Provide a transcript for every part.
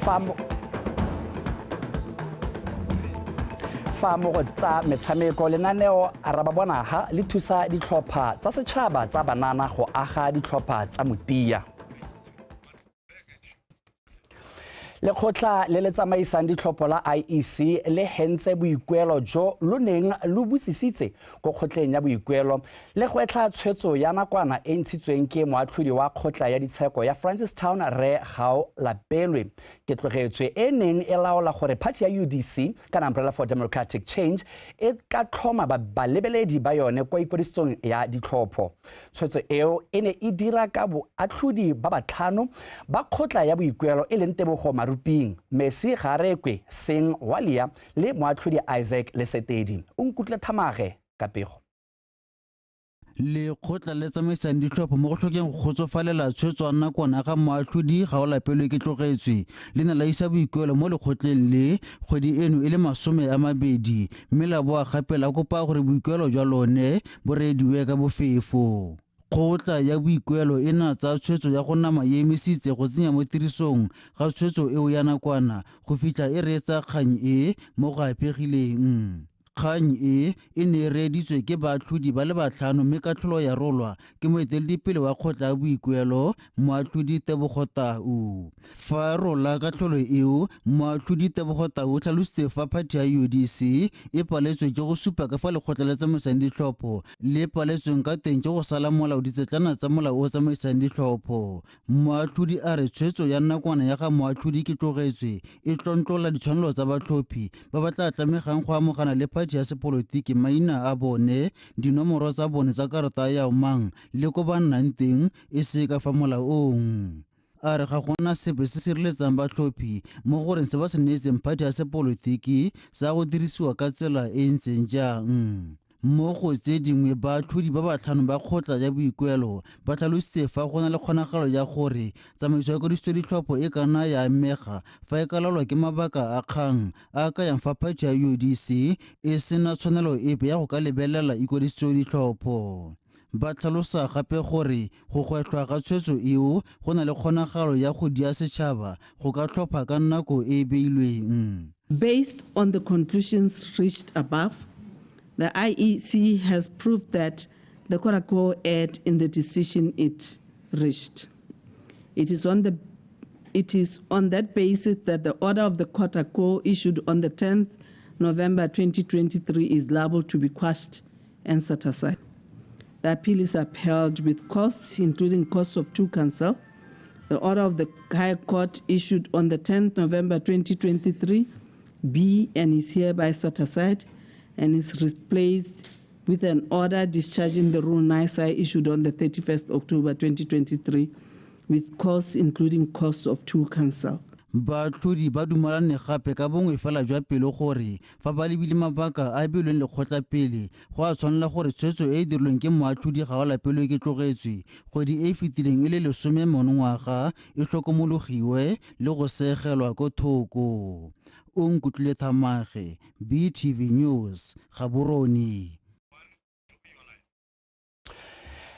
Fa mo go tsa metshameko, lenaneo Arababonaga le thusa ditlhopha tsa setšhaba tsa banana go aga ditlhopha tsa motia. Lekgotla le le tsamaisang ditlhopho la IEC le hentse boikuelo jo lo neng lo botsisitse ko kgotleng ya boikuelo le gwetlha tshwetso ya nakwana e ntshitsweng ke moatlhodi wa kgotla ya ditsheko ya Francistown Rre Gaolapelwe Ketlogetswe e neng e laola gore party ya UDC kana Umbrella for Democratic Change e ka tlhoma balebeledi ba yone kwa ikwadisetsong ya ditlhopho. Tshwetso eo e ne e dira ka boatlhodi ba batlhano ba kgotla ya boikuelo e leng Tebogo Maruping, Messi Garekwe, Seng Walia le moatlhodi Isaac Lesetedi. O nkutlwe Thamage ka pego. Lekgotla le tsamaisang ditlhopho mo go tlhokeng go kgotsofalela tshwetso ya nakwana ga moatlhodi Gaolapelwe Ketlogetswe le ne la isa boikuelo mo lekgotleng le kgwedi eno e le 20, mme la boa gape la kopa gore boikuelo jwa lone bo reediwe ka bofefo. Kgotla ya boikuelo e na tsaya tshwetso ya go nama e emisitse go tsenya mo tirisong ga tshwetso eo ya nakwana go fitlha e reetsa kgang e mo go apegileng. Kgang e e ne e reeditswe ke baatlhodi ba le batlhano mme katlholo ya rolwa ke moeteledipele wa kgotla ya boikuelo moatlhodi Tebogo Tau. Fa rola katlholo eo, moatlhodi Tebogo Tau o tlhalositse fa phathi ya UDC e paletswe ke go supa ka fa lekgotla le tsamaisang ditlhopho le paletsweng ka teng ke go sala molao ditsetlana tsa molao o tsamaisang ditlhopho. Moatlhodi a re tshwetso ya nakwana ya ga moatlhodi Ketlogetswe e tlontlolla ditshwanelo tsa batlhophi ba ba tla tlamegang go amogana le phathi ya sepolotiki maina a bone, dinomoro tsa bone tsa karata ya omang le ko ba nnang teng e se ka fa molaong. A re ga gona sepe se sireletsang batlhophi mo goreng se ba se neetseng phathi ya sepolotiki sa go dirisiwa ka tsela e e ntseng jang. Mo go tse dingwe, baatlhodi ba batlhano ba kgotla ya boikuelo ba tlhalositse fa go na le kgonagalo ya gore tsamaiso ya kwadiso ditlhopho e ka nna ya amega fa e ka laolwa ke mabaka a kgang a a kayang fa phathi ya UDC e sena tshwanelo epe ya go ka lebelela ikwadiso ditlhopho. Ba tlhalosa gape gore go gwetlhwa ga tshwetso eo go na le kgonagalo ya go dia setšhaba go ka tlhopha ka nako e e beilweng. Based on the conclusions reached above, the IEC has proved that the court a quo erred in the decision it reached. It is on that basis that the order of the court a quo issued on the 10th November 2023 is liable to be quashed and set aside. The appeal is upheld with costs, including costs of two counsel. The order of the High Court issued on the 10th November 2023 be and is hereby set aside and is replaced with an order discharging the rule NISI issued on the 31st October 2023 with costs including costs of two counsel. Baatlhodi ba dumalane gape ka bongwe fela jwa pelo gore fa ba lebile mabaka a beilweng lekgotla pele go a tshwanela gore tshwetso e e dirilweng ke moatlhodi Gaolapelwe Ketlogetswe kgwedi e e fetileng e le 10 monongwaga e hlokomologiwe le go seegelwa ko thoko. O nkutlwile Thamage, BTV News, Gaborone.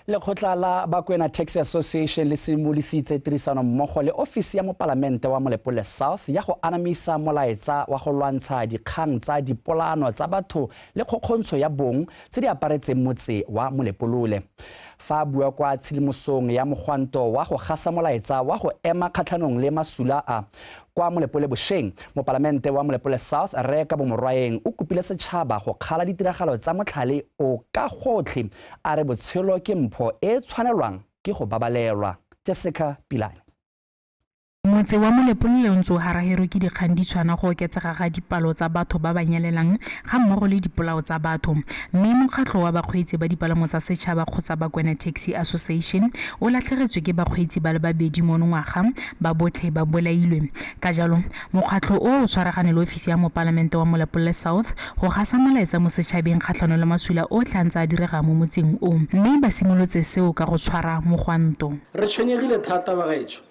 Lekgotla la Bakwena Taxi Association le simolositse tirisano mmogo le ofisi ya mopalamente wa Molepolole South ya go anamisa molaetsa wa go lwantsha dikgang tsa dipolano tsa batho le kgokgontsho ya bong tse di aparetseng motse wa Molepolole. Fa a bua kwa tshedimosong ya mogwanto wa go gasa molaetsa wa go ema kgatlhanong le masula a kwa Molepolole bošeng, mopalamente wa Molepolole South Rre Kabo Morwaeng o kopile setšhaba go kgala ditiragalo tsa motlhale o ka gotlhe, a re botshelo ke mpho e tshwanelwang ke go babalelwa. Jessica Pilane. Motse wa Molepolole o ntse o haraherwe ke dikgang di tshwana go oketsega ga dipalo tsa batho ba ba nyelelang ga mmogo le dipolao tsa batho, mme mokgatlho wa bakgweetsi ba dipalamo tsa setšhaba kgotsa Bakwena Taxi Association o latlhegetswe ke bakgweetsi ba le babedi monongwaga ba botlhe ba bolailwe. Ka jalo mokgatlho o o tshwaragane le ofisi ya mopalamente wa Molepolole South go gasa molaetsa mo setšhabeng kgatlhanong le masula otlhe a ntse a direga mo motseng o, mme ba simolotse seo ka go tshwara mogwanto. Re tshwenyegile thata bagaetsho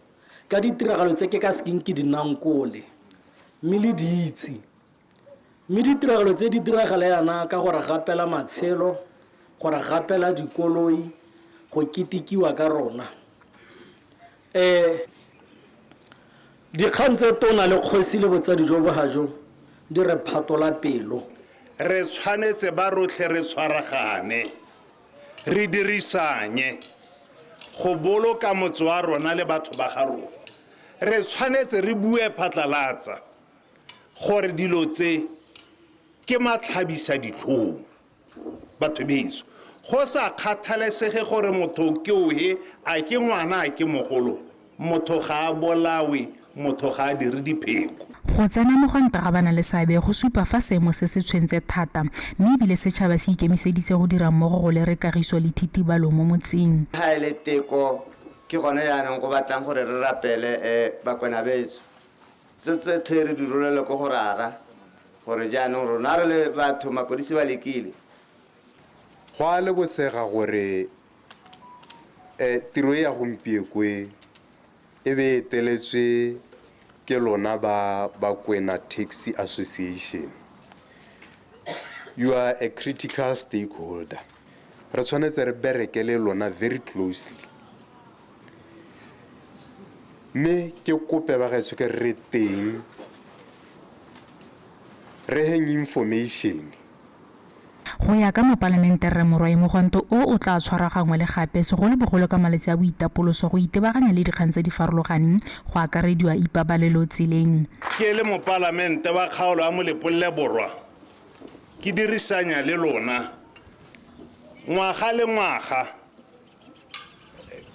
ka ditiragalo tse ke ka sekeng ke di nankole mme le di itse, mme ditiragalo tse di diragala yana ka gore gapela matshelo, gore gapela dikoloi, go ketekiwa ka rona. Dikgang tse tona le kgosi le botsadi jo bo gajo di re phatola pelo. Re tshwanetse ba rotlhe re tshwaragane, re dirisanye go boloka motse wa rona le batho ba ga rona. Re tshwanetse re bue phatlalatsa gore dilo tse ke matlhabisa ditlhong batho beso. Go sa kgathalesege gore motho ke ohe, a ke ngwana, a ke mogolo, motho ga a bolawe, motho ga a dire dipheko. Go tsena mogwanto ga bana le seabe go supa fa seemo se se tshwentse thata, mme ebile setšhaba se ikemiseditse go dira mmogo go lere kagiso le thitibalo mo motseng. Ha e le teko ke gone jaanong go batlang gore re rapele Bakwena betso. Tse tsotlhe re di rolele ko go rara gore jaanong rona re le batho mapodisi ba lekile. Go a lebosega gore tiro e ya gompieko e be eteletswe ke lona ba Bakwena Taxi Association. You are a critical stakeholder. Re tshwanetse re bereke le lona very closely. Mme ke kope ba gaetsho ke re teng, re heng information. Go ya ka mopalamente Rre Morwae, mogwanto o o tla tshwara gangwe le gape segolobogolo ka malatsi a boitapoloso go itebaganya le dikgang tse di farologaneng go akarediwa ipabalelo tseleng. Ke le mopalamente wa kgaolo ya Molepolole Borwa, ke dirisanya le lona ngwaga le ngwaga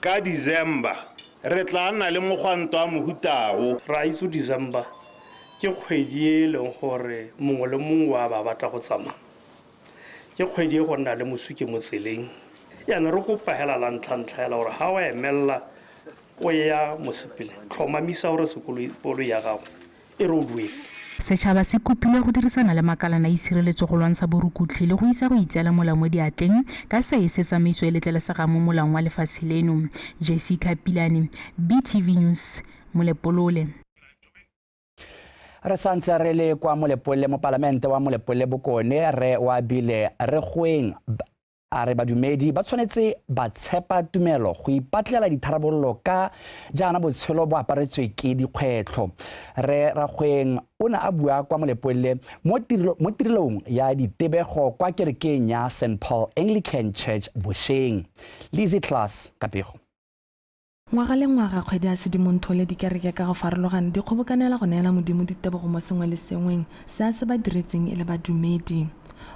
ka December re tla nna le mogwanto wa mohutao. Ra itse December ke kgwedi e leng gore mongwe le mongwe wa ba batla go tsamaya. Ke kgwedi e go nna le mosuke mo tseleng. Jaanong re kopa hela la ntlha-ntlha hela gore ga o emella o ya mosepele, tlhomamisa gore sekoloi ya gago e roadworthy. Setšhaba se kopilwe go dirisana le makalana a itshireletso go lwantsha borukutlhi le go isa go itseela molao mo diatleng ka se e se tsamaiso e letlelesegang mo molaong wa lefatshe leno. Jessica Pilane, BTV News, Molepolole. Re santse re le kwa Molepolole, mopalamente wa Molepolole Bokone Rre Oabile Regoeng a re badumedi ba tshwanetse ba tshepa tumelo go ipatlela ditharabololo ka jaana botshelo bo aparetswe ke dikgwetlho. Rre Ragoeng o ne a bua kwa Molepolole mo tirelong ya ditebego kwa kerekeng ya St Paul Anglican Church bošeng. Lizzy Class ka pego. Ngwaga le ngwaga kgwedi ya Sedimonthole dikereke ka go farologana di kgobokanela go neela Modimo ditebogo mo sengwe le sengweng se a se ba diretseng e le badumedi.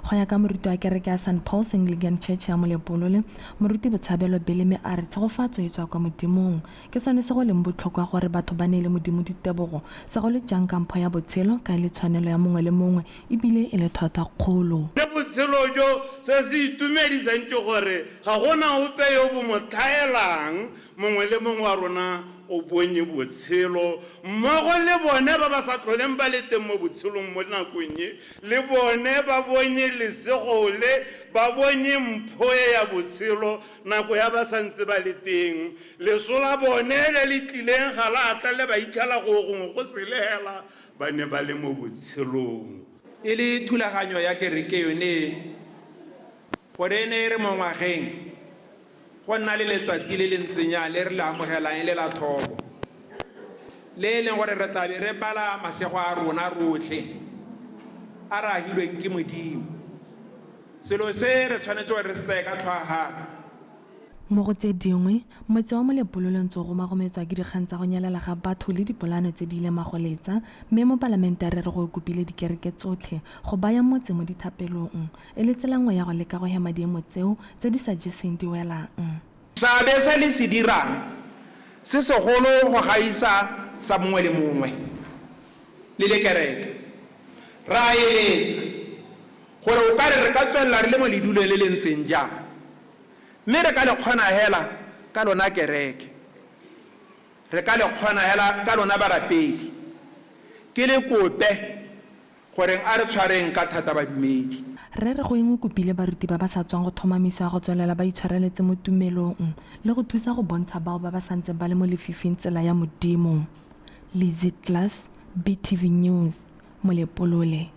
Go ya ka moruti wa kereke ya St Paul's Anglican Church ya Molepolole, moruti Botshabelo Beleme a re tshegofatso e tswa kwa Modimong. Ke sone se go leng botlhokwa gore batho ba neele Modimo ditebogo, segolo jang ka mpho ya botshelo ka e le tshwanelo ya mongwe le mongwe ebile e le thata kgolo. Le botshelo jo se se itumedisang ke gore ga gona ope yo bo mo tlhaelang, mongwe le mongwe wa rona o bonye botshelo mmogo le bone ba ba sa tlholeng ba le teng mo botshelong mo nakong e, le bone ba bonye lesego le ba bonye mpho e ya botshelo nako ya ba santse ba le teng. Leso la bone le le tlileng ga la tla le ba ikgala go gongwe go selela, ba ne ba le mo botshelong. E le thulaganyo ya kereke yone gore e ne e re mo ngwageng go nna le letsatsi le le ntseng jang le re le amogelang e le la thobo, le e leng gore re tlabe re bala masego a rona rotlhe a re agilweng ke Modimo. Selo se re tshwanetse gore re se tseye ka tlhwaagalo. Mo go tse dingwe, motse wa Molepolole ntse o gomagometswa ke dikgang tsa go nyelela ga batho le dipolano tse di ileng magoletsa, mme mopalamente a re re go kopile dikereke tsotlhe go baya motse mo dithapelong e le tsela nngwe ya go leka go hema diemo tseo tse di sa jeseng di welang. Seabe se le se dirang se segolo go gaisa sa mongwe le mongwe le le kereke. Re a eletsa gore o ka re re ka tswelela re le mo ledulong le le ntseng jang, mme re ka le kgona hela ka lona kereke, re ka le kgona hela ka lona barapedi. Ke le kope goreng a re tshwareng ka thata badumedi. Rre Regoeng o kopile baruti ba ba sa tswang go tlhomamisiwa go tswelela ba itshwareletse mo tumelong le go thusa go bontsha bao ba ba santseng ba le mo lefifing tsela ya Modimo. Lizzy Class, BTV News, Molepolole.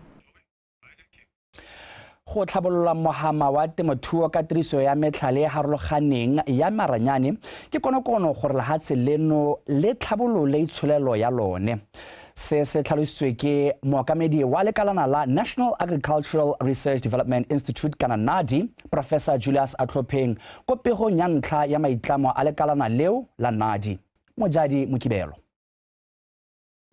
Go tlhabolola mohama wa temothuo ka tiriso ya metlhale e harologaneng ya maranyane ke konokono gore lehatshe leno le tlhabolole itsholelo ya lone. Se se tlhalositswe ke mookamedi wa lekalana la National Agricultural Research Development Institute kana NARDI, Professor Julius Atlhopheng, ko pegong ya ntlha ya maitlamo a lekalana leo la NARDI. Mojadi Mokibelo.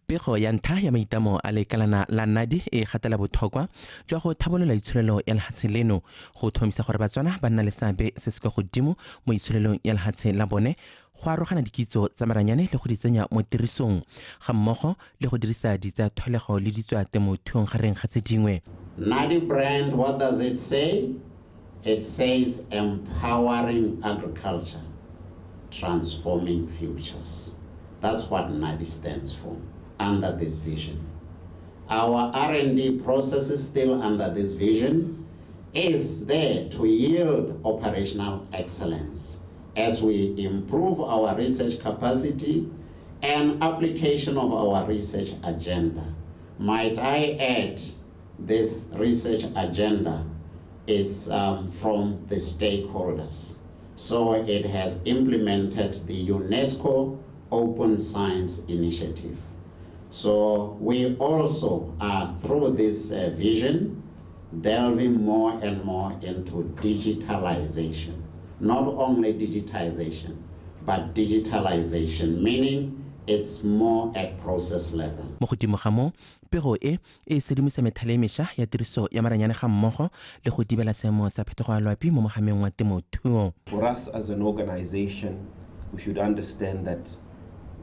Pego ya ntlha ya maitlamo a lekalana la NARDI e gatela botlhokwa jwa go tlhabolola itsholelo ya lehatshe leno go tlhomamisa gore Batswana ba nna le seabe se se kwa godimo mo itsholelong ya lehatshe la bone, go arogana dikitso tsa maranyane le go di tsenya mo tirisong ga mmogo le go dirisa ditsa tlholego le ditswa temothuong gareng ga tse dingwe. NARDI brand, what does it say? It says empowering agriculture, transforming futures. That's what NARDI stands for under this vision. Our R&D process is still under this vision, is there to yield operational excellence as we improve our research capacity and application of our research agenda. Might I add, this research agenda is from the stakeholders. So it has implemented the UNESCO Open Science Initiative. So we also are, through this vision, delving more and more into digitalization. Not only digitization, but digitalization, meaning it's more at process level. Mo godimo ga moo, pego e e sedimosa methale e mešwa ya tiriso ya maranyane ga mmogo le go thibela seemo sa phetogo ya loapi mo mogameng wa temothuo. For us as an organization, we should understand that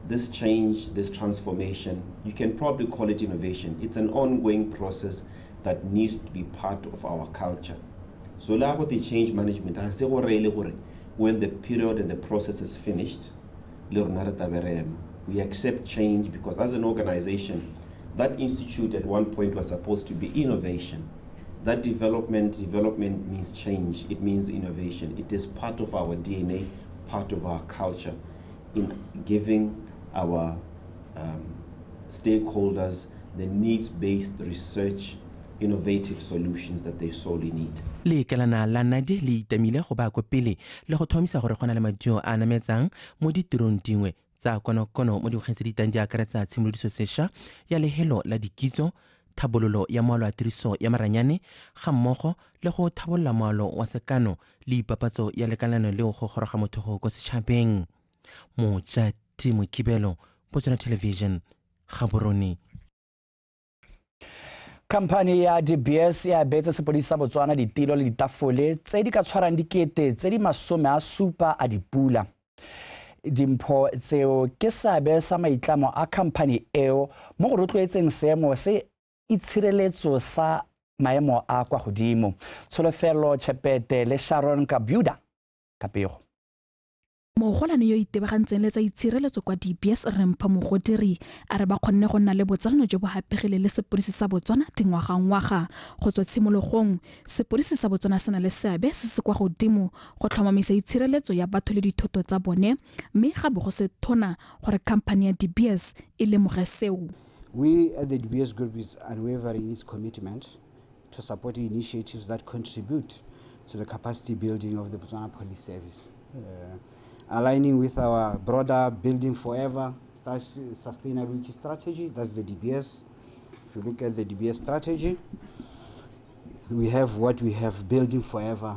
this change, this transformation, you can probably call it innovation. It's an ongoing process that needs to be part of our culture. So the change management, when the period and the process is finished, we accept change because as an organization, that institute at one point was supposed to be innovation. That development means change, it means innovation. It is part of our DNA, part of our culture in giving our stakeholders the needs-based research, innovative solutions that they sorely need. Lekalana la NARDI le itamile go ba ko pele le go thomisa gore go na le maduo a nametsang mo ditirong dingwe tsa konokono mo dikgweng tse di tang di akaretsa tshimolodiso sešwa ya lehelo la dikitso, tlhabololo ya moalo wa tiriso ya maranyane ga mmogo le go tlhabolola moalo wa sekano le ipapatso ya lekalana leo go goroga motho ko setšhabeng. Mojadi Mokibelo, Botswana Television, Gaborone. Khamphane ya DBS e abetse sepodisi sa Botswana ditilo le ditafole tse di ka tshwarang dikete tse di 70 a dipula. Dimpho tseo ke seabe sa maitlamo a khamphane eo mo go rotloetseng seemo se itshireletso sa maemo a kwa godimo. Tsholofelo Chepete le Sharon Kabuda ka pego. Mogolwane yo itebagantseng le tsa itshireletso kwa DBS Rempha Mogodiri a re ba kgonne go nna le botsalano jo bo hapegile le sepodisi sa Botswana dingwagangwaga. Go tswa tshimologong, sepodisi sa Botswana se na le seabe se se kwa godimo go tlhomamisa itshireletso ya batho le dithoto tsa bone, mme ga bo go se thona gore khamphane ya DBS e lemoge seo. We at the DBS Group is unwavering in its commitment to support initiatives that contribute to the capacity building of the Botswana Police Service. Aligning with our broader Building Forever sustainability strategy, that's the DBS. If you look at the DBS strategy, we have what we have, Building Forever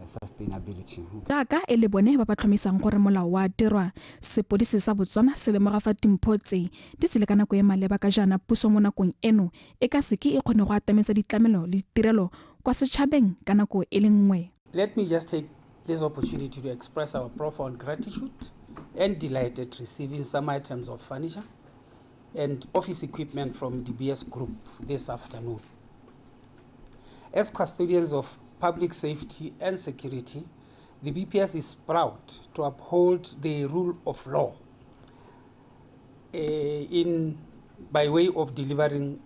sustainability. Jaaka e le bone ba ba tlhomisang gore molao wa dirwa, sepodisi sa Botswana se lemoga fa dimpho tse di tsile ka nako e maleba ka jaana puso mo nakong eno e ka seke e kgone go atametsa ditlamelo le ditirelo kwa setšhabeng ka nako e le nngwe. Let me just take this opportunity to express our profound gratitude and delight at receiving some items of furniture and office equipment from DBS Group this afternoon. As custodians of public safety and security, the BPS is proud to uphold the rule of law by way of delivering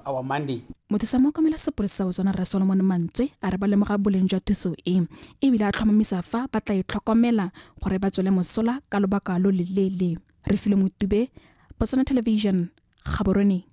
our mandate. Mothusa mookamela sepodisi sa Botswana Rre Solomon Mantswe a re ba lemoga boleng jwa thuso e ebile a tlhomamisa fa ba tla e tlhokomela gore ba tswele mosola ka lobaka lo leleele. Refilwe Motube, Botswana Television, Gaborone.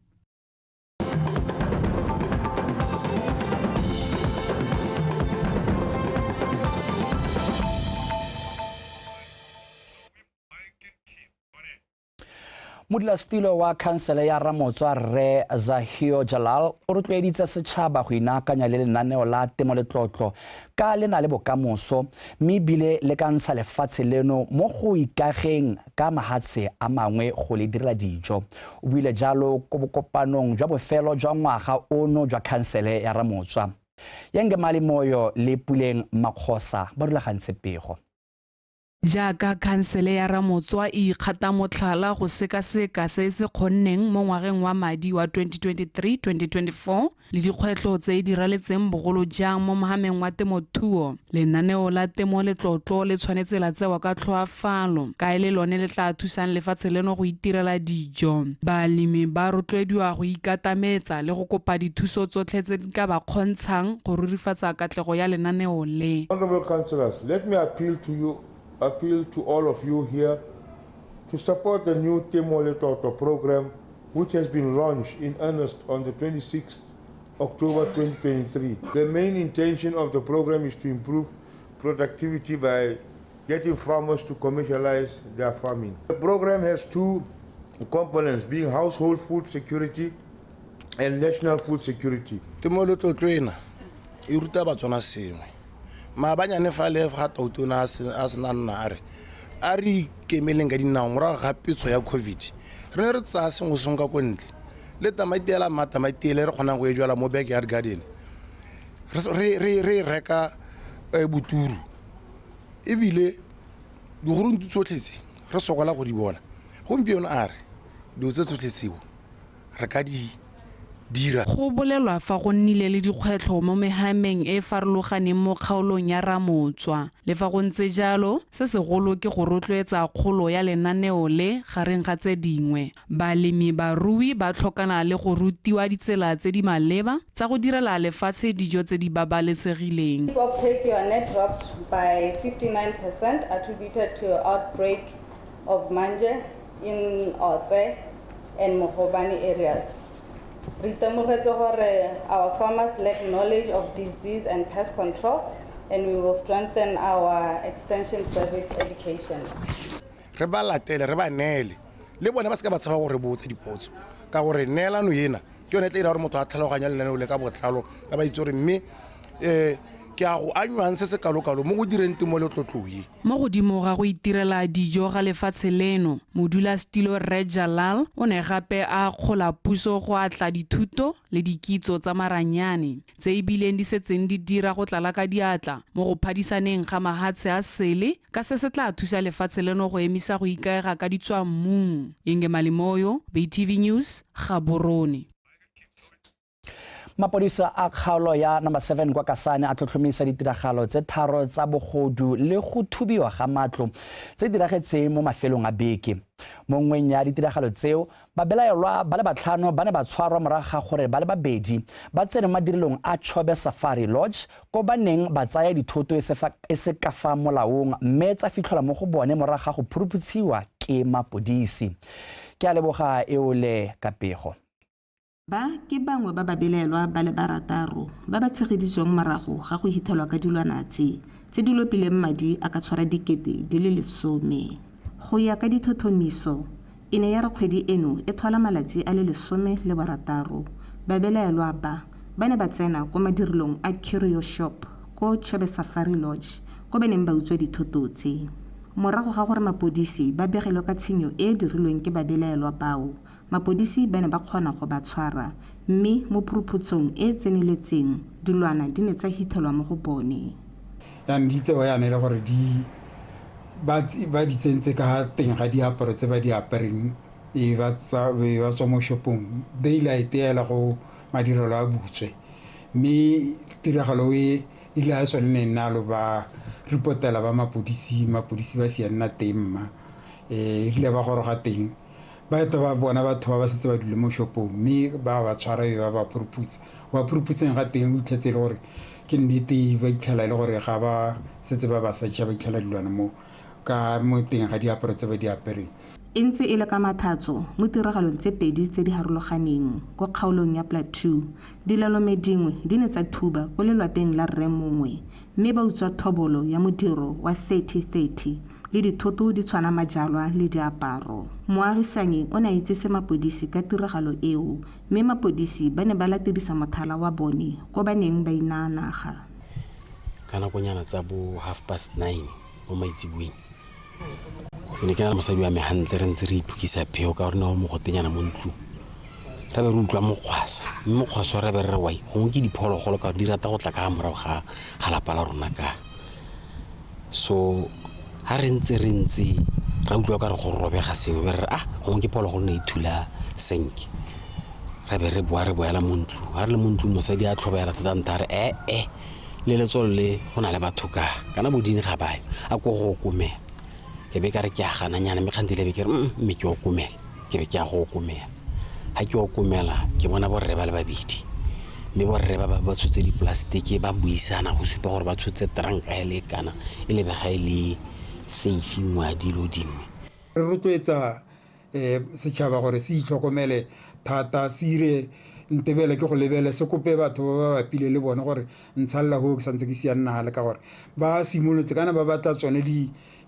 Modulasetilo wa khansele ya Ramotswa Rre Zahio Jalal o rotloeditse setšhaba go inaakanya le lenaneo la temoletlotlo ka le na le bokamoso mme ebile le ka ntsha lefatshe leno mo go ikageng ka mahatshe a mangwe go le direla dijo. O buile jalo ko bokopanong jwa bofelo jwa ngwaga ono jwa khansele ya Ramotswa. Yenge Mali Moyo le Puleng Makgosa ba rulagantse pego. Jaaka khansele ya Ramotswa e ikgata motlhala go sekaseka se se kgonneng mo ngwageng wa madi wa 2023-2024 le dikgwetlho tse di raletseng bogolo jang mo mohameng wa temothuo, lenaneo la temo letlotlo le tshwanetse la tsewa ka tlhoafalo ka e le lone le tla thusang lefatshe leno go itirela dijo. Balemi ba rotloediwa go ikatametsa le go kopa dithuso tsotlhe tse di ka ba kgontshang go rurifatsa katlego ya lenaneo le. Honorable councillors, let me appeal to you, appeal to all of you here to support the new Temo Letlotlo program, which has been launched in earnest on the 26th October 2023. The main intention of the program is to improve productivity by getting farmers to commercialize their farming. The program has two components, being household food security and national food security. Temo Letlotlo ena e ruta Batswana sengwe. Maabanyane fa le ga tautona a sena nna a re a re ikemeleng ka dinao morago ga petso ya COVID, re ne re tsaya sengwe sengwe ka ko ntle le tamati ela matamati ele re kgonang go e jwala mo backyard garden, re e reka boturu, ebile diguruntu tsotlhe tse re sokola go di bona. Gompieno a re dilo tse tsotlhe tseo re ka di dira. Go bolelwa fa go nnile le dikgwetlho mo mehameng e e farologaneng mo kgaolong ya Ramotswa. Le fa go ntse jalo, se segolo ke go rotloetsa kgolo ya lenaneo le gareng ga tse dingwe. Balemi barui ba tlhokana le go rutiwa ditsela tse di maleba tsa go direla lefatshe dijo tse di babalesegileng. Uptake your net dropped by 59% attributed to outbreak of mange in Otse and Mogobane areas. Re itemogetse gore our farmers lack knowledge of disease and pest control, and we will strengthen our extension service education. Re ba latele, re ba neele, le bone ba se ka ba tshaba gore botse dipotso, ka gore neelano ena ke yone e tla dira gore motho a tlhaloganya lenaneo le ka botlalo, a ba itse gore mme ke a go anywang se se kalokalo mo go direng temo letlotlo e. Mo godimo ga go itirela dijo ga lefatshe leno, modulasetilo Rre Jalal o ne gape a akgola puso go atla dithuto le dikitso tsa maranyane tse e bileng di setseng di dira go tlala ka diatla mo go phadisaneng ga mahatshe a sele, ka se se tla thusa lefatshe leno go emisa go ikaega ka ditswammung. Inge Malimoyo, BTV News, Gaborone. Mapodisa a kgaolo ya number 7 kwa Kasane a tlhotlhomisa ditiragalo tse tharo tsa bogodu le go thubiwa ga matlo tse diragetseng mo mafelong a beke. Mo nngweng ya ditiragalo tseo, babelaelwa ba le batlhano ba ne ba tshwarwa morago ga gore ba le babedi ba tsene mo madirelong a Chobe Safari Lodge ko ba neng ba tsaya dithoto e se ka fa molaong, mme tsa fitlhelwa mo go bone morago ga go phuruphutshiwa ke mapodisi. Ke a leboga eole ka pego. Ba ke bangwe ba babelaelwa ba le barataro ba ba tshegeditsweng morago ga go hithelwa ka dilwana tse tse di lopileng madi a ka tshwara 10,000. Go ya ka dithotomiso, e ne ya re kgwedi eno e thwala malatsi a le 16, babelaelwa ba ba ne ba tsena ko madirelong a Curio Shop ko Chobe Safari Lodge ko ba neng ba utswa dithoto tse. Morago ga gore mapodisi ba begelwe ka tshenyo e e dirilweng ke babelaelwa bao, mapodisi ba ne ba kgona go ba tshwara, mme mo phuruphutsong e e tseneletseng dilwana di ne tsa hithelwa mo go bone. Jaanong di tsewa yana e le gore di ba di tsentse ka teng ga diaparo tse ba di apereng, e ba tswa mo shopong daylight ela go madirelo a butswe, mme tiragalo e ile a sone ne nalo ba ripotela ba mapodisi, mapodisi ba sia nna teng mma, e rile ba goroga teng ba eta ba bona batho ba ba setse ba dule mo shopong, mme ba ba tshwara e ba ba phuruputsa. Ba phuruphutseng ga teng o itlhetse e le gore ke nnete, ba itlhela e le gore ga ba setse ba ba search-a ba itlhela dilwana mo ka mo teng ga diaparo tse ba di apereng. E ntse e le ka mathatso mo tiragalong tse pedi tse di harologaneng ko kgaolong ya Plateau, dilalome dingwe di ne tsa thuba ko lelwapeng la rre mongwe mme ba utswa thobolo ya modiro wa 30-30 le dithoto di tshwana majalwa le diaparo. Moagisanyi o ne a itsese mapodisi ka tiragalo eo, mme mapodisi ba ne ba latedisa mothala wa bone ko ba neng ba inaa naga. Ka nakonyana tsa bo 9:30 mo maitseboeng, ke ne ke na le mosadi wa me hantle, re ntse re iphokisa pheo ka gore ne go mogotenyana mo ntlong. Ra be re utlwa mokgwasa, mme mokgwasa ra be re re wai, gongwe ke diphologolo ka gore di rata go tla ka morago ga lapa la rona ka. So ha re ntse ra utlwa ka re go robega sengwe, be re re ah, gongwe ke phologolo ne e thula senke. Ra be re boa re boela mo ntlong. Ha re le mo ntlong mosadi a tlhobaela thata ntha a re le letsolo le go na le batho ka kana bodini ga bayo a ko go okomela. Ke be ka re ke a gananyana, mme kgantele be ke re mme ke okomela, ke be ke a go okomela. Ha ke okomela ke bona borre ba le babedi, mme borre ba ba tshotse diplastiki ba buisana go supa gore ba tshotse tranka e le kana e lebega e le safe nngwe ya dilo dingwe. Re rotloetsa setšhaba gore se itlhokomele thata, se ire ntebele ke go lebele, se kope batho ba ba bapile le bone gore ntshalela go ke santse ke sianna gale, ka gore ba simolotse kana ba batla tsone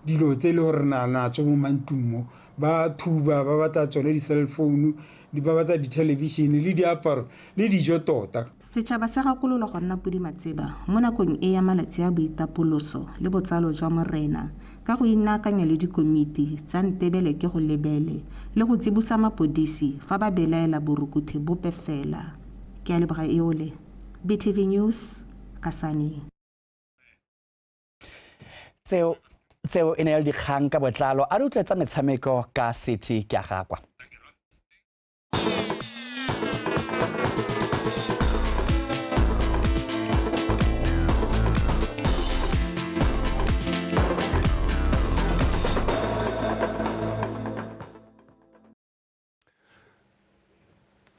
dilo tse e le gore na natso mo mantlong mo, ba thuba, ba batla tsone di-cell phone, ba batla di-television le diaparo le dijo tota. Setšhaba se gakololwa go nna podimatseba mo nakong e ya malatsi a boitapoloso le botsalo jwa morena ka go inaakanya le dikomiti tsa ntebele ke go lebele le go tsibosa mapodisi fa ba belaela borukuthe bope fela. Ke a leboga Eole, BTV News, Kasane. Tseo e ne ya le dikgang ka botlalo. A re utlwe tsa metshameko ka City ke a gakwa.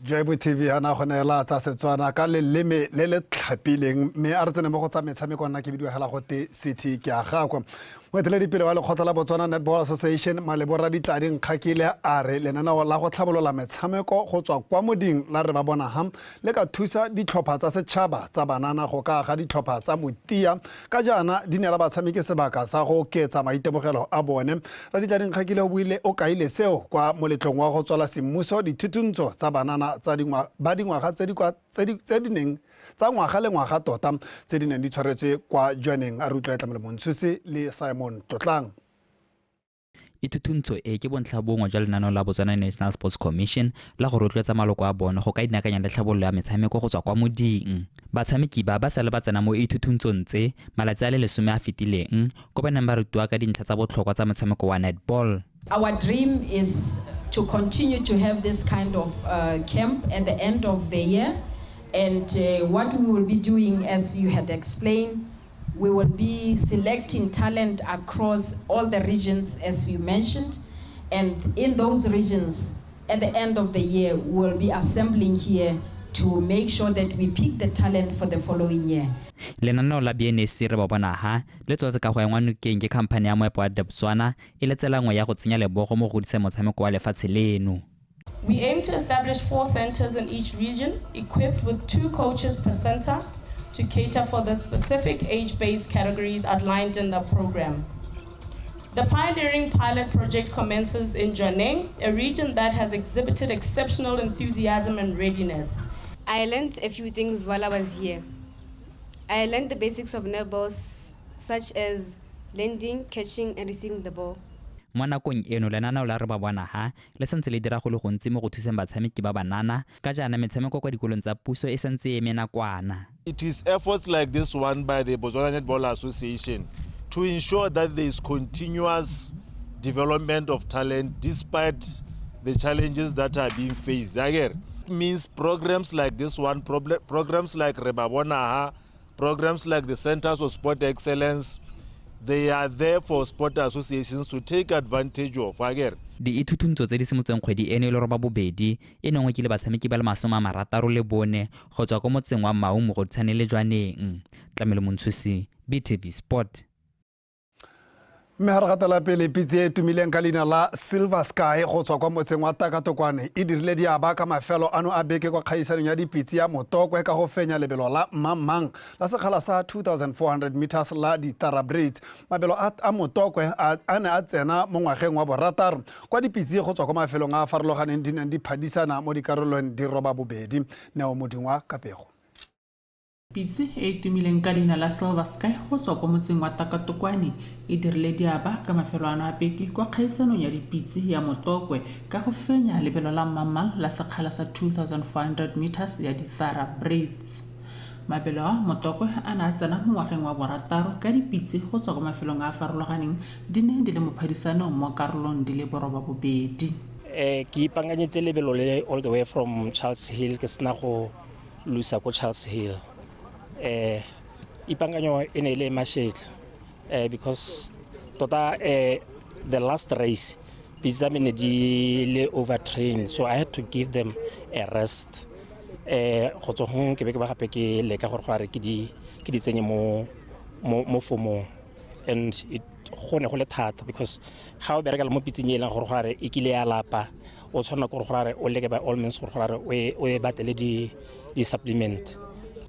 Joy TV ana go neela tsa Setswana ka leleme le le tlhapileng, mme a re tsene mo go tsa metshameko. Nna ke bidiwa hela gote City ke a gakwa. Moeteledipele wa lekgotla la Botswana Netball Association Malebo Raditladi Nkgakile a re lenaneo la go tlhabolola metshameko go tswa kwa moding la re ba bona ha le ka thusa ditlhopha tsa setšhaba tsa banana go ka aga ditlhopha tsa motia, ka jaana di neela batshameki sebaka sa go oketsa maitemogelo a bone. Raditladi Nkgakile o buile o kaile seo kwa moletlong wa go tswala semmuso dithutuntsho tsa banana tsa ba dingwaga tse di neng tsa ngwaga le ngwaga tota tse di neng di tshwaretswe kwa Jwaneng. A re utlwa Tlamelo Montshusi le Simon Tlotlang. Ithutuntsho e ke bontlha bongwe jwa lenaneo la Botswana National Sports Commission la go rotloetsa maloko a bone go ka inaakanya le tlhabololo ya metshameko go tswa kwa moding. Batshameki ba ba sale ba tsena mo ithuthuntshong tse malatsi a le 10 a fetileng, ko ba neng ba rutiwa ka dintlha tsa botlhokwa tsa motshameko wa netball. Our dream is to continue to have this kind of camp at the end of the year, and what we will be doing, as you had explained, we will be selecting talent across all the regions, as you mentioned, and in those regions, at the end of the year, we will be assembling here to make sure that we pick the talent for the following year. Lenaneo la BNSC re ba bona ha le tswetse ka go engwa nokeng ke company ya moepo wa Debswana e le tsela nngwe ya go tsenya lebogo mo go godiseng motshameko wa lefatshe leno. We aim to establish 4 centers in each region, equipped with 2 coaches per center to cater for the specific age-based categories outlined in the program. The pioneering pilot project commences in Jwaneng, a region that has exhibited exceptional enthusiasm and readiness. I learned a few things while I was here. I learned the basics of netball, such as landing, catching, and receiving the ball. Mo nakong eno lenaneo la re ba bona ha le santse le dira go le gontsi mo go thuseng batshameki ba banana ka jaana metshameko kwa dikolong tsa puso e santse e eme nakwana. It is efforts like this one by the Botswana Netball Association to ensure that there is continuous development of talent despite the challenges that are being faced. It means programs like this one, programs like Rebabonaha, programs like the Centers of Sport Excellence, they are there for sport associations to take advantage of. Diithutuntsho tse di simotseng kgwedi eno e le 8 e nengwe ke le batshameki ba le 64 go tswa ko motseng wa Maun go tshwane le Jwaneng. Tlamelo Montshusi, BTV Sport. Mme ga re gatela pele, pitse e tumileng ka leina la Silver Sky go tswa kwa motseng wa Takatokwane e dirile diaba ka mafelo ano a beke kwa kgaisanong ya dipitse ya Motokwe ka go fenya lebelo la Mmang la sekgala sa 2400 meters la di-thoroughbreds. Mabelo a Motokwe a ne a tsena mo ngwageng wa borataro kwa dipitse go tswa kwa mafelong a a farologaneng di neng di phadisana mo dikarolong di roba bobedi. Neo Modingwa ka pego. Pitse e e tumileng ka leina la Silver Sky go tswa kwa motseng wa Takatokwane e dirile diaba ka mafelo ano a beke kwa kgaisanong ya dipitse ya Motokwe ka go fenya lebelo la Mmang la sekgala sa 2400 meters ya di-thoroughbreds. Mabelo a Motokwe a ne a tsena mo ngwageng wa borataro ka dipitse go tswa kwa mafelong a a farologaneng di ne di le mo phadisanong mo karolong di le 82. Ke ipaakanyetse lebelo le all the way from Charles Hill, ke sena go lusa ko Charles Hill. Ipakanyo e ne e le mashetla, because tota the last race pitse tsa me ne di le overtrained, so I had to give them a rest. Go tswa gong ke be ke ba gape ke leka gore go re ke di tsenye mo formong, and it go ne go le thata because ga o bereka le mo pitseng e leng gore go re e kile ya lapa, o tshwanela ke gore go re o leke by all means gore go re o e batele di supplement.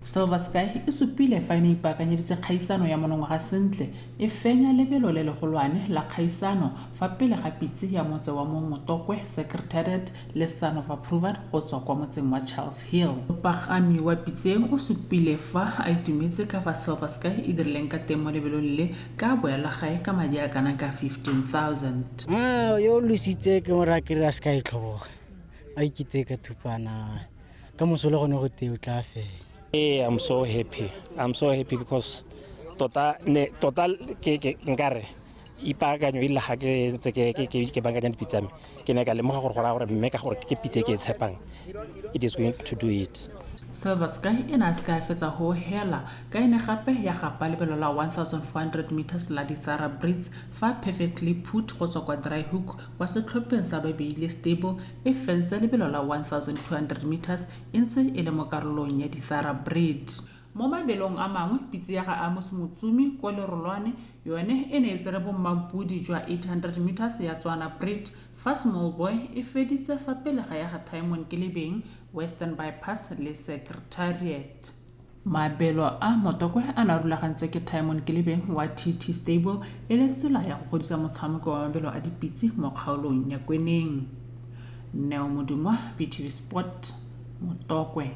Silver Sky e supile fa e ne ipaakanyeditse kgaisano ya monongwaga sentle, e fenya lebelo le legolwane la kgaisano fa pele ga pitse ya motse wa Motokwe Secretariat le Son of Approval go tswa kwa motseng wa Charles Hill. Mopagami wa pitse o supile fa a itumetse ka fa Silver Sky e dirileng ka teng mo lebelong le ka boela gae ka madi a kana ka 15,000. Yo lositse ke mo raya ke re a se ka e tlhoboga, a ikete ka thupana ka moso le gone go tee o tla fela. Hey, I'm so happy. I'm so happy because tota ke nkare ipaakanyo ile ga ke ntse ke bankanya dipitse me ke ne ka lemoga gore go raya gore mme ka gore ke pitse ke e tshepang, it is going to do it. Silver Sky e ne a se ka fetsa ho hela ka ene gape ya gapa lebelo la 1400 meters la di-thoroughbreds fa Perfectly Put go tswa kwa Dry Hook wa setlhopheng sa Babeile Stable e fentse lebelo la 1200 meters e ntse e le mo karolong ya di-thoroughbred. Mo mabelong a mangwe, pitse ya ga Amos Motsumi kwa Lerolwane yone e ne e tsere bommampodi jwa 800 meters ya Tswana Breed fa Small Boy e feditse fa pele ga ya ga Timon Kelebeng, Western Bypass le Secretariat. Mabelo a Motokwe a ne a rulagantswe ke Timon Kelebeng wa TT Stable e le tsela ya go godisa motshameko wa mabelo a dipitse mo kgaolong ya Kweneng. Neo Modungwa, BTV Sport, Motokwe.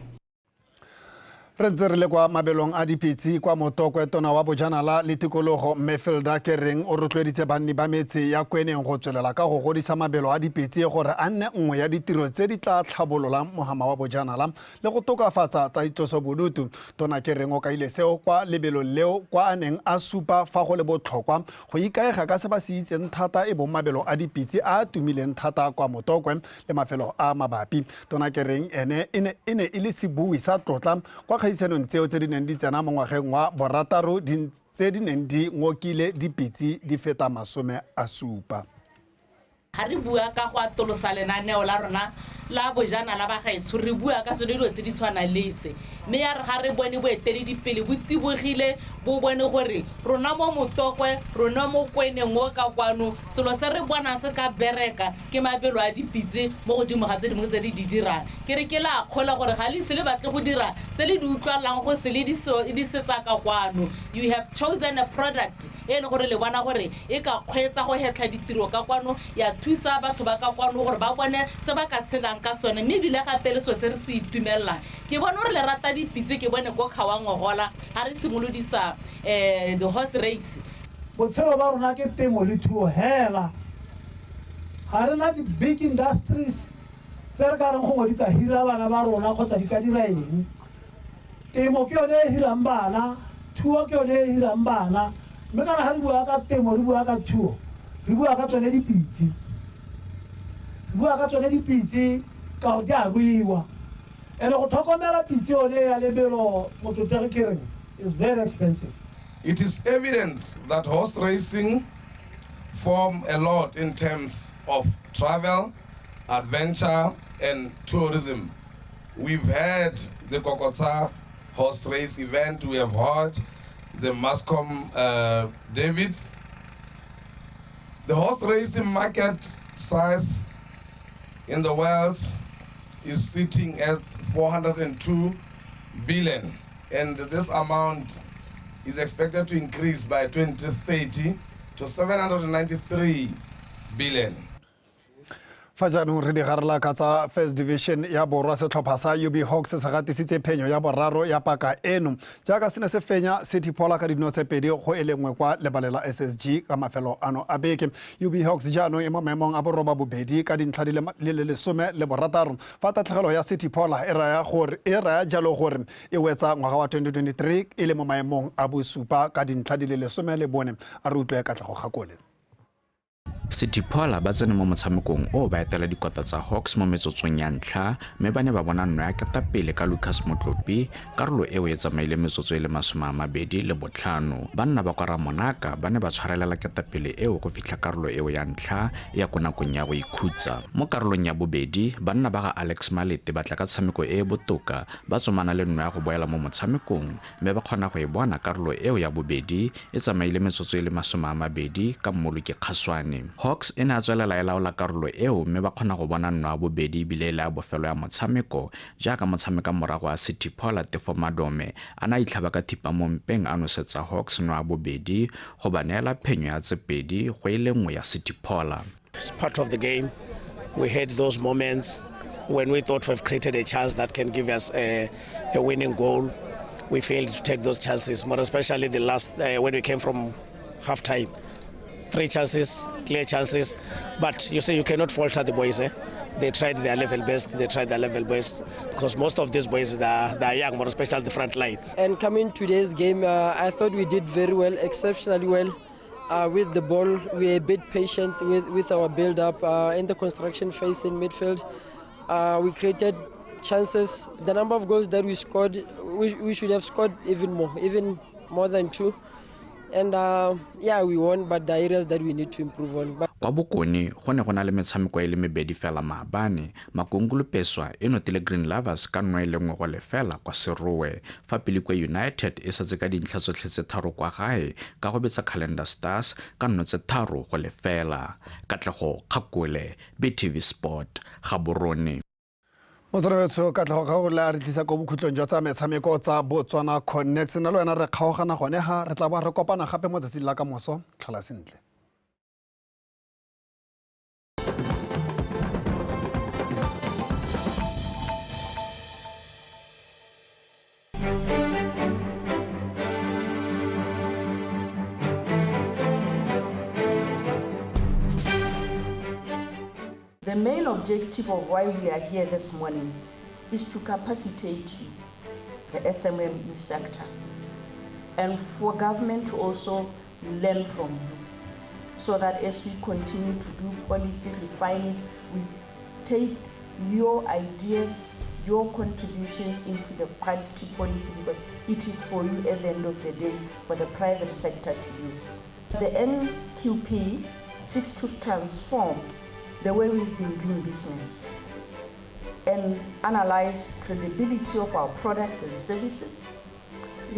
Re ntse re le kwa mabelong a dipitse kwa Motokwe, tona wa bojanala le tikologo mme Philda Kereng o rotloeditse banni ba metse ya Kweneng go tswelela ka go godisa mabelo a dipitse gore a nne nngwe ya ditiro tse di tla tlhabololang mohama wa bojanala le go tokafatsa tsa itlosobodutu. Tona Kereng o kaile seo kwa lebelong leo kwa a neng a supa fa go le botlhokwa go ikaega ka se ba se itseng thata e bong mabelo a dipitse a a tumileng thata kwa Motokwe le mafelo a mabapi. Tona Kereng ene e ne e le sebui sa tlotla kwa kgaisanong tseo tse di neng di tsena mo ngwageng wa borataro tse di neng di ngokile dipitse di feta 70. Ga re bua ka go atolosa lenaneo la rona la bojanala ba gaetsho, re bua ka tsone dilo tse di tshwanang le tse, mme ya re ga re bone boeteledipele bo tsibogile bo bone gore rona mo Motokwe, rona mo Kweneng o ka kwano, selo se re bonang se ka bereka ke mabelo a dipitse mo godimo ga tse dingwe tse di di dirang. Ke re ke la kgola gore ga le ise le batle go dira tse le di utlwalang go se le di setsa ka kwano. You have chosen a product e leng gore le bona gore e ka kgweetsa go hetlha ditiro ka kwano, ya thusa batho ba ka kwano gore ba bone se ba ka tshelang ka sone, mme ebile gape le so se re se itumelelang. Ke bone gore le rata dipitse, ke bone ko Khawangogola ga re simolodisa the horse race. Botshelo ba rona ke temo le thuo hela, ga re na di-big industries tse re ka reng gongwe di ka hira bana ba rona kgotsa di ka dira eng. Temo ke yone e hirang bana, thuo ke yone e hirang bana, mme kana ga re bua ka temo, re bua ka thuo, re bua ka tsone dipitse. Re bua ka tsone dipitse ka gore di a ruiwa. And go tlhokomela pitse yone ya lebelo motlotlegi ke reng is very expensive. It is evident that horse racing form a lot in terms of travel, adventure, and tourism. We've had the Kokotsa horse race event, we have had the Mascom David. The horse racing market size in the world is sitting at 402 billion, and this amount is expected to increase by 2030 to 793 billion. Fa jaanong re digarela ka tsa First Division ya Borwa, setlhopha sa UB Hawks se gatisitse phenyo ya boraro ya paka eno jaaka se ne se fenya City Phola ka dino tse 2-1 kwa lebalela SSG ka mafelo ano a beke. UB Hawks jaanong e mo maemong a boroba bobedi ka dintlha di le 16 fa tatlhegelo ya City Phola e raya jalo gore e wetsa ngwaga wa 2023 e le mo maemong a bosupa ka dintlha di le 14. A re utlwe Katlego Kgakole. City Phola ba tsene mo motshamekong o ba etela dikota tsa Hawks mo metsotsong ya ntlha mme ba ne ba bona nno ya ketapele ka Lucas Motlopi. Karolo eo e tsamaile metsotso e le 25. Banna ba kwa Ramonaka ba ne ba tshwarelela ketapele eo go fitlha karolo eo ya ntlha ya ko nakong ya go ikhutsa. Mo karolong ya bobedi, banna ba ga Alex Malete ba tla ka tshameko e e botoka, ba tsomana le nno ya go boela mo motshamekong mme ba kgona go e bona karolo eo ya bobedi e tsamaile metsotso e le 20 ka Mmoloki Kgaswane. Hawks e ne a tswelela e laola karolo eo mme ba kgona go bona nno ya bobedi ebile e le ya bofelo ya motshameko jaaka motshameka morago a City Phola Tefo Madome a na itlhaba ka thipa mo mpeng a nosetsa Hawks nno ya bobedi go ba neela phenyo ya 2-1 ya City Phola. It's part of the game. We had those moments when we thought we've created a chance that can give us a winning goal. We failed to take those chances, more especially the last when we came from half time. 3 chances, clear chances, but you see, you cannot falter the boys. They tried their level best. They tried their level best because most of these boys, they are young, more especially the front line. And coming today's game, I thought we did very well, exceptionally well with the ball. We were a bit patient with our build-up in the construction phase in midfield. We created chances. The number of goals that we scored, we should have scored even more than 2. And yeah, we won, but the areas that we need to improve on. Kwa Bokone go ne go na le metshameko e le mebedi fela maabane. Makungulu Peswa e notile Green Lovers ka 1-0 kwa Serowe, fa Pilikwe United e setse ka dintlha tsotlhe tse 3 kwa gae ka go betsa Calendar Stars ka 3-0. Katlego Kgakole, BTV Sport, Gaborone. Motsweding Katlego Kgakole a re tlisa ko bokhutlong jwa tsa metshameko tsa Botswana Connect. Nna le wena re kgaogana gone ga re tla boa re kopana gape mo tsatsing la ka moso. Tlhola sentle. The main objective of why we are here this morning is to capacitate you, the SMME sector, and for government to also learn from you, so that as we continue to do policy refining, we take your ideas, your contributions into the country policy, because it is for you at the end of the day, for the private sector to use. The NQP seeks to transform the way we've been doing business and analyze credibility of our products and services,